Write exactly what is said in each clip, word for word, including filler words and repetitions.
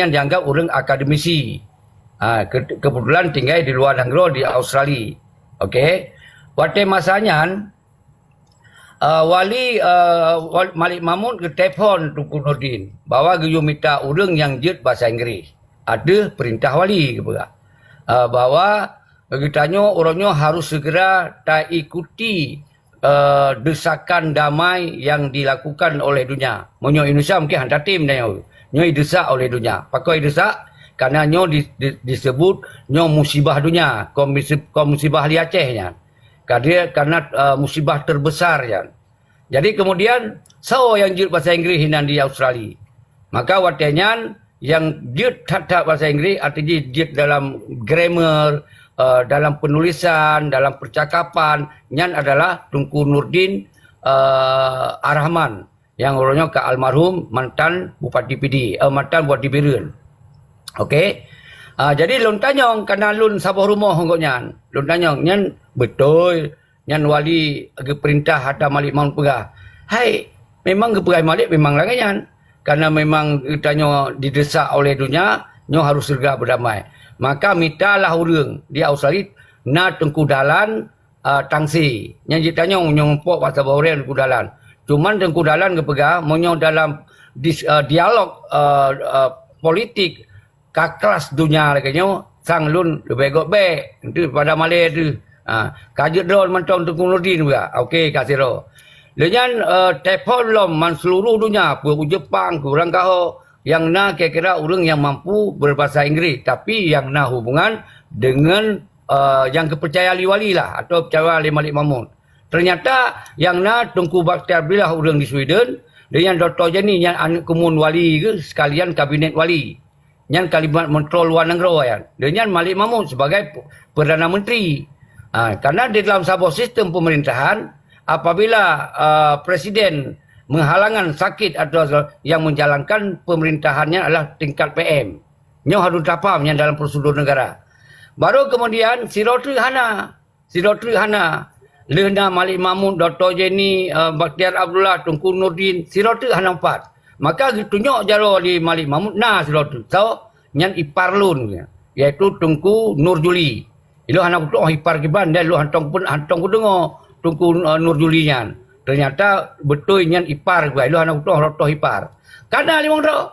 nyan dianggap ureuëng akademisi. Ha, ke-, kebetulan tinggai di luwa nanggroe di Australia. Okey. Watée masa nyan, eh, wali, eh, wal-, Malik Mahmud geutelepon Teungku Nurdin bahwa geuyue mita ureuëng nyang jeuet basa Inggréh ateueh peurintah wali geupeugah, eh, bahwa geutanyoe uroe nyoe harus segera taikuti, eh, desakan damai yang dilakukan oleh dunia. Meunyoe Indonesia mungkin hana tem nyoe, nyoe didesak oleh dunia. Pakon didesak? Karena nyoe di, di, disebut nyoe musibah dunia, kaum musi-, kaum musibah di Aceh nyan. Karena, karena, eh, musibah terbesar nyan. Jadi kemudian, soe nyang jeuet basa Inggréh inan di Australia? Maka watée nyan, nyang jeuet that-that basa Inggréh, arti jih jeuet dalam grammar, eh, dalam penulisan, dalam percakapan, nyan adalah Teungku Nurdin, eh, Ar-Rahman, nyang uroe nyoe ka almarhum, mantan Bupati Pidie, eh, mantan Bupati Bireuen. Okey. Ah, jadi lôn tanyong, karena lôn saboh rumoh ngon gobnyan. Lôn tanyong, nyan beutôi nyan wali geupeurintah atau Malik Mahmud peugah? Hai, memang geupeugah Malik memang lagée nyan. Karena memang geutanyoe didesak oleh dunia, nyoe harus segera berdamai. Maka mitalah ureuëng di Australia na Teungku Dahlan, ah, Tangse. Nyang jitanyong nyoe muphom bak saboh ureuëng Teungku Dahlan. Cuman Teungku Dahlan geupeugah, meunyoe dalam dis-, ah, dialog, ah, ah, politik, ka kelas dunia lagée nyoe, sang lôn leubeh gét bék, enteuk pada malée teuh. Ha, ka jeuet droe mantong Teungku Nurdin juga. Okey, ka sidroe. Lheueh nyan, eh, telepon lom man seluruh dunia, peue u Jepang, peue ureuëng Gaho, nyang na kira-kira ureuëng nyang mampu berbahasa Inggris, tapi nyang na hubungan dengan, eh, nyang geupercaya lé wali lah, atau percaya lé Malik Mahmud. Ternyata nyang na Teungku Bakhtiar Billah ureuëng di Sweden, dengan Doktor Jenny nyang aneuëk keumun wali ke, sekalian kabinet wali. Nyan kalimat menteri luar nanggroe nyan. Dia nyan Malik Mahmud sebagai Perdana Menteri. Ha, karena di dalam saboh sistem pemerintahan, apabila, ah, presiden menghalangan sakit atau yang menjalankan pemerintahannya adalah tingkat P M. Nyoe harus tapaham nyan dalam prosedur negara. Baru kemudian sidroe treuk hana. Sidroe treuk hana. Lheueh na Malik Mahmud, Doktor Jenny, eh, Bakhtiar Abdullah, Teungku Nurdin, sidroe treuk hana meupat. Maka geutunyok jaroe lé Malik Mahmud na sidroe treuk. Soe? Nyan ipar lôn, yaitu Teungku Nur Juli. Ilôn hana kutu'oh ipar kiban, dan ilôn hantong pun, hantong kudeungoe Teungku, eh, Nur Juli nyan. Ternyata beutôi nyan ipar kiban, ilôn hana kutu'oh roh toh ipar. Kana limong droe.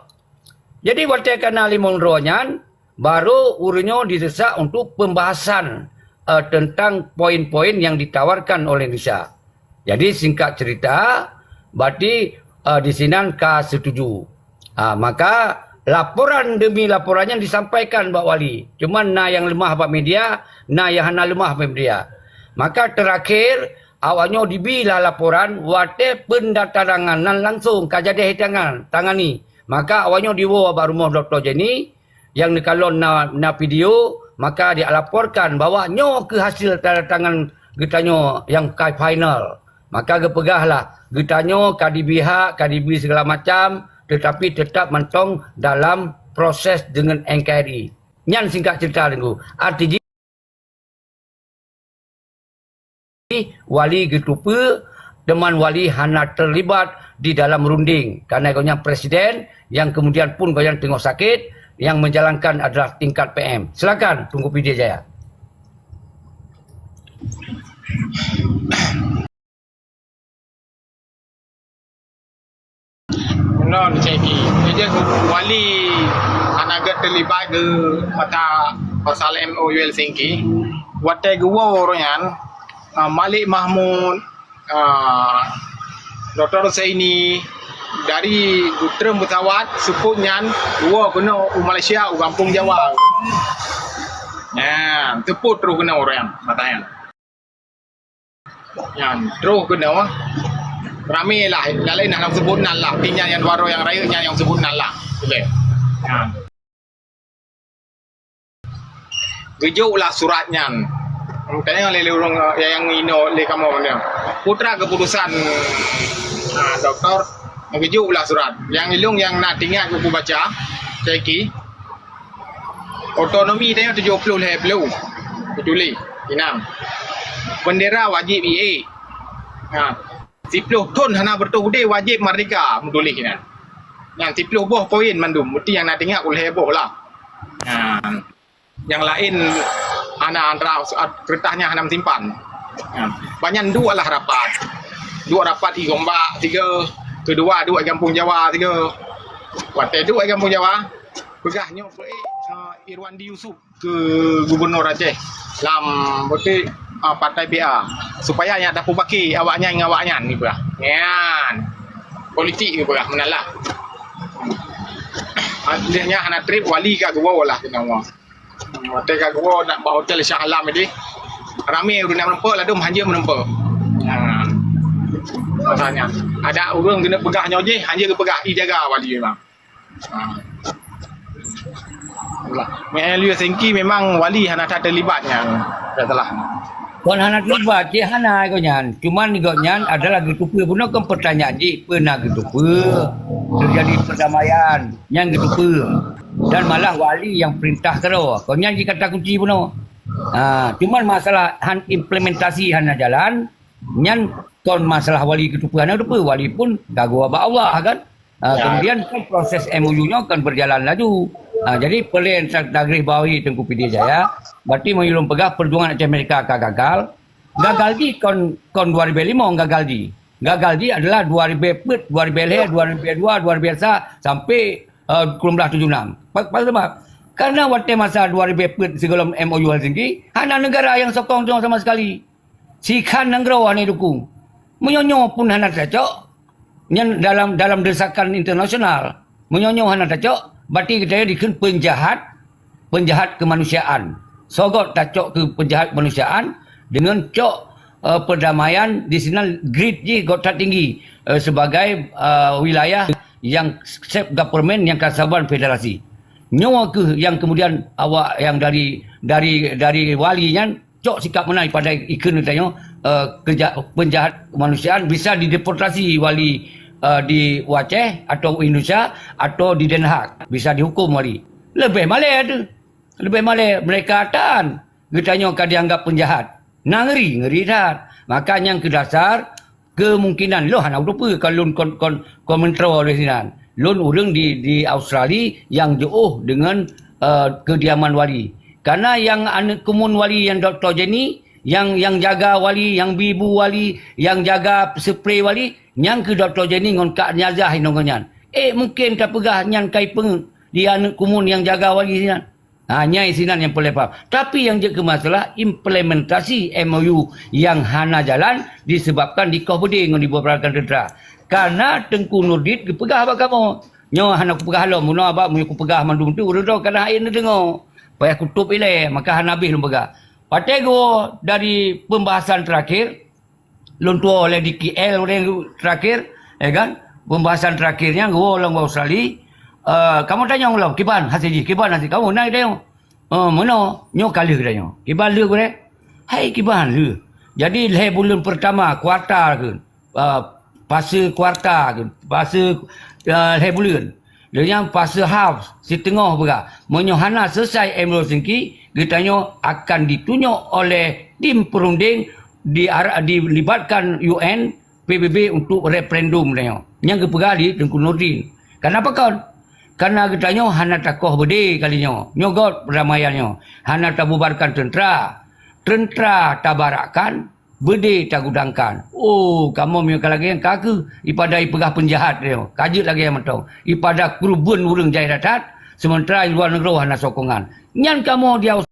Jadi watée kana limong droe nyan, baru ureuëng nyoe didesak untuk pembahasan, eh, tentang poin-poin yang ditawarkan oleh Indonesia. Jadi singkat cerita, berarti, eh, di sinan ka setuju. Ha, maka laporan demi laporan nyan disampaikan bak wali. Cuma na nyang leumah bak media, na nyang hana leumah bak media. Maka terakhir, awak nyoe dibilah laporan watée pendatanganan langsung ka jadi tangan, tangani. Maka awak nyoe diwoe bak rumoh Doktor Jenny, nyang neukalon na, na video, maka dilaporkan bahwa nyoe keuh hasil tanda tangan geutanyoe nyang ka final. Maka geupeugahlah, geutanyoe ka dibihak, ka dibri segala macam, tetapi tetap mantong dalam proses dengan N K R I. Nyan singkat cerita Teungku. Arti jih, wali geuteupeue, teuma wali hana terlibat di dalam runding. Karena gobnyan presiden, yang kemudian pun gobnyan teungoh sakit, yang menjalankan adalah tingkat P M. Silakan, Teungku Pidie Jaya. Meunan, Syeki. Jadi, wali hana gét teulibat di mata pasal M O U Helsinki. Watée geuwoe uroe nyan, ah, Malik Mahmud, ah, Doktor Zaini dari Gutreun Pesawat, seupôt nyan, geuwoe keunoe u Malaysia, u Gampông Jawa. Nah, seupôt troh keunoe uroe nyan, mata nyan. Nyan, troh keunoe. Ramé lah, lalé nah nyang seubut nan lah. Tapi nyan nyang dua droe nyang rayeuk nyan nyang seubut nan lah. Boleh. Nyan. Geujok lah surat nyan. Tanyong lé, lé ureueng, eh, nyang inoe lé kamoe nyan. Putra keputusan, ah, doktor, geujok lah surat. Nyang ilong nyang na teuingat keu kubaca, Syeki. Otonomi tanyoe tujoh ploh lhèe ploh. Teutuléh inan. Bendera wajéb ié. Ha. Siploh thon hana beutôi udép wajéb merdeka, meutuléh inan. Nyan siploh boh poin mandum, berarti nyang na tinggai lhèe boh lah. Nah, nyang laén hana, antara keureutas nyan hana meusimpan. Nah, banyan duek lah rapat. Duek rapat i Gombak tiga, keudua duek i Gampông Jawa tiga. Watèe duek i Gampông Jawa, peugah nyoe peuék, eh, Irwandi Yusuf keu gubernur Aceh lam, beutôi, ah, partai P A, supaya nyak tapeubaki awaknyan ngon awaknyan, geupeugah. Nyan. Politik geupeugah meunan lah. Ah, lheueh nyan hana trép, wali ka geuwoe lah keunoe. Watèe ka geuwoe nak bak hotel Shah Alam tadi, ramé ureueng nak meureumpok, ladôm hanjeuet meureumpok. Nah, masalahnya, ada ureueng keuneuk peugah nyoe jih, hanjeuet geupeugah, i jaga wali memang. Ha. Meu'en Lheueh Singki memang wali hana that teulibat nyan. Tak salah. Kon hana teulibat, cit hana gobnyan. Cuman gobnyan adalah geuteupeue bunoe kon peutanyaan jih, peue na geuteupeue, teujadi perdamaian, nyan geuteupeue. Dan malah wali nyang peurintah keudroe. Kon nyan jih kata kunci bunoe. Ha, cuman masalah han, implementasi hana jalan, nyan kon masalah wali geuteupeue hana geuteupeue, wali pun ka geuwoe bak Allah kan. Ah, ya. Kemudian kan proses M O U nyoe kan berjalan laju. Ah, jadi peulén ta-, tagrih bawahi Teungku P D Jaya, berarti meunyoe lôn peugah perjuangan Aceh Merdeka ka gagal. Gagal jih kon, kon dua ribu lima gagal jih. Gagal jih adalah dua ribu peuet, dua ribu lhèe, dua ribu dua, dua ribu sa, sampai, eh, seribu sembilan ratus tujuh puluh enam. Pa-, pa-, sebab? Karena watèe masa dua ribu peuet sigohlom M O U Helsinki, hana negara nyang sokong sama sekali. Sikhan nanggroe hana dukung. Meunyoe nyoe pun hana tacok, nyan dalam, dalam desakan internasional. Meunyoe nyoe hana tacok, berarti geutanyoe dikheun penjahat, penjahat kemanusiaan. Soe göt tacok keu penjahat kemanusiaan deungon cok, eh, perdamaian di sinan grade jih göt that tinggi, eh, sebagai, eh, wilayah nyang self government nyang ka saban federasi. Nyoe keuh nyang kemudian awak nyang dari, dari, dari wali nyan cok sikap meunan pada ikheun geutanyoe, eh, keja-, penjahat kemanusiaan bisa dideportasi wali, eh, di Aceh atau Indonesia atau di Den Haag, bisa dihukum wali. Leubeh malèe tu. Leubeh malèe mereka tan geutanyoe ka dianggap penjahat. Na ngeri, ngeri that. Maka nyang keu dasar kemungkinan, lôn hana teupeue kon lôn kon, kon, kon meuntro lé sinan. Lôn ureueng di, di Australia nyang jiôh deungon, eh, kediaman wali. Karena nyang aneuk keumuen wali nyang Doktor Jenny, nyang, nyang jaga wali, nyang bi bu wali, nyang jaga seupre wali, nyang keu Doktor Jenny ngon Kak Nyazah inong nyan. Eh, mungken tapeugah nyan kai peungeuet di aneuk keumuen nyang jaga wali sinan. Ha, nyai sinan nyang peureulèe paham. Tapi nyang jeuet keu masalah implementasi M O U nyang hana jalan disebabkan dikoh beudé ngon dibubarkan teutra. Karena Teungku Nurdin geupeugah bak kamoe, nyoe hana kupeugah lom, bunoe abak meunyoe kupeugah mandum tu ureueng droe kadang hana neudeungoe. Payah kutôb ilèe, maka hana habéh lôn peugah. Watèe geuwoe dari pembahasan terakhir, lôn tuwoe lé di K L ureueng terakhir, ya kan? Pembahasan terakhir nyan geuwoe lom Australia. Eh, kamoe tanyong lom, kiban hase jih, kiban hase kamoe na tanyong. Eh, meunoe, nyoe ka lheueh geutanyoe. Kiban lheueh gurèe? Hai kiban lheueh. Jadi lhèe buleuen pertama kuartal keuh, eh, fase kuartal keuh, fase, eh, lhèe buleuen. Lheueh nyan fase half, siteungoh peugah. Meunyoe hana selesai M O U Helsinki, geutanyoe akan ditunyok oleh tim perunding di ara-, dilibatkan U N, P B B untuk referendum geutanyoe. Nyang geupeugah di Teungku Nurdin. Kenapa kon? Karena geutanyoe hana takoh beudé kali nyoe. Nyoe göt perdamaian nyoe. Hana tabubarkan teuntera. Teuntera tabarakkan, beudé tagudangkan. Oh, kamoe meunyoe ka lagèe nyan ka keuh ipada ipeugah peunjahat nyoe. Ka jeuet lagèe nyan mantong. Ipada keureubeuen ureueng jai that-that, sementara di luwa nanggroe hana sokongan. Nyan kamoe di Aus-,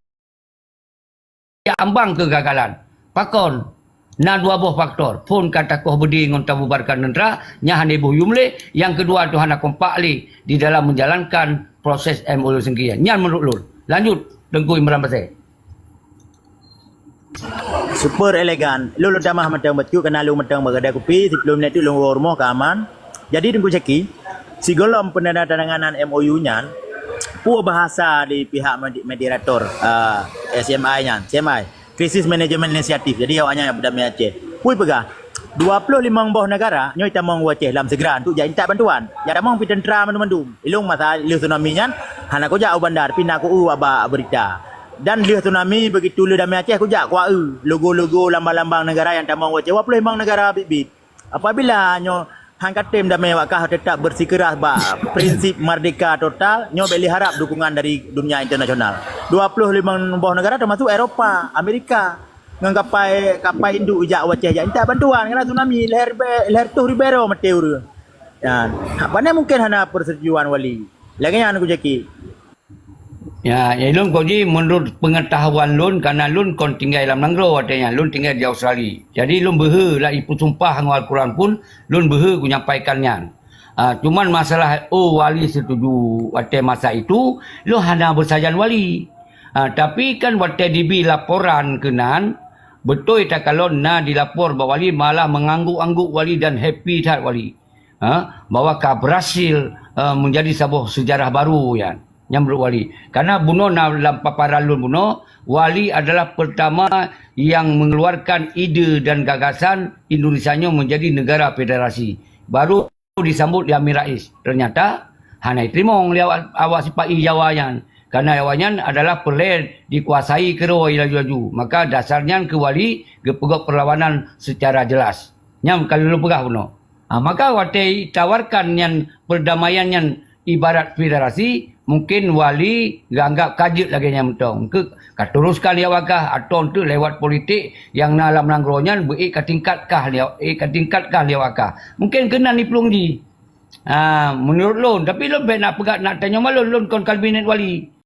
ambang keugagalan. Pakon? Na dua boh faktor. Phôn ka takoh beudé ngon tabubarkan teuntera, nyan hana boh yum lé. Nyang keudua tu hana kompak lé di dalam menjalankan proses M O U Helsinki. Nyan menurut lôn. Lanjut, Teungku Imran Pasè. Super elegan. Lôn, lôn tamah mantong bacut, keunan lôn mantong bak keudè kupi, siplôh minèt teuk lôn woe rumoh ka aman. Jadi Teungku Syaki, sigohlom penandatanganan M O U nyan, peue bahasa di pihak medi-, mediator, eh, S M I nyan, C M I, Crisis Management Initiative. Jadi awaknyan nyang peudamé Aceh. Peue peugah, dua ploh limong boh negara nyoe tamong u Aceh lam segera untuk jak intat bantuan. Jak tamong pih teuntera mandum-mandum. Ilôn masa lheueh tsunami nyan hana kujak u bandar, pih na ku-eu bak berita. Dan lheueh tsunami, begitu lheueh damé Aceh, kujak kua-eu logo-logo, lambang-lambang negara nyang tamong u Aceh, dua ploh limong negara biet-biet. Apabila nyoe Nyang ka tem damé awak kah teutap beusikeras bak prinsip merdeka total, nyoe bék lé harab dukungan dari dunia internasional. Dua ploh limong boh negara teumasuk Eropa, Amerika. Ngon kapai, kapai induk jak u Aceh jak intat bantuan, kena tsunami, lhèe ribèe, lhèe reutôh ribèe droe maté ureueng. Nyan, hak pané mungken hana persetujuan wali. Lagèe nyan Teungku Jacky. Ya, ya, lôn kok jih, menurut pengetahuan lôn, karena lôn kon tinggai lam nanggroe watèe nyan, lôn tinggai di Australia. Jadi lôn beuhe, lagi peusumpah ngon Al-Quran pun, lôn beuhe kunyampaikan nyan. Ah, cuman masalah, oh, wali setuju watèe masa itu, lôn hana beusajan wali. Ah, tapi kan watèe dibi laporan keunan, beutôi takalon na dilapor bak wali, malah mengangguk-angguk wali dan happy that wali. Ha, bahwa ka berhasil, eh, menjadi saboh sejarah baru nyan. Nyan menurut wali. Karena bunoe na lam paparan lôn bunoe, wali adalah pertama yang mengeluarkan ide dan gagasan Indonesia nyoe menjadi negara federasi. Baru disambut di Amin Rais. Ternyata hana jiteurimong lé awak, awak sipa-i Jawa nyan. Karena awak nyan adalah peureulèe dikuasai keudroe laju-laju. Maka dasar nyan keu wali geupeugöt perlawanan secara jelas. Nyan ka lôn peugah bunoe. Ha, maka watèe ditawarkan nyan perdamaian nyan ibarat federasi, mungkin wali geuanggap ka jeuet lagèe nyan mantong. Keu ka teruskan lé awak kah, atau enteuk lewat politik nyang na lam nanggroe nyan beu-ék ka tingkat kah lé, ék ka tingkat kah lé awak kah. Mungkin keunan jiplueng jih. Ha, menurut lôn, tapi lôn bèk na peugah na tanyoe malôn, lôn kon kabinet wali.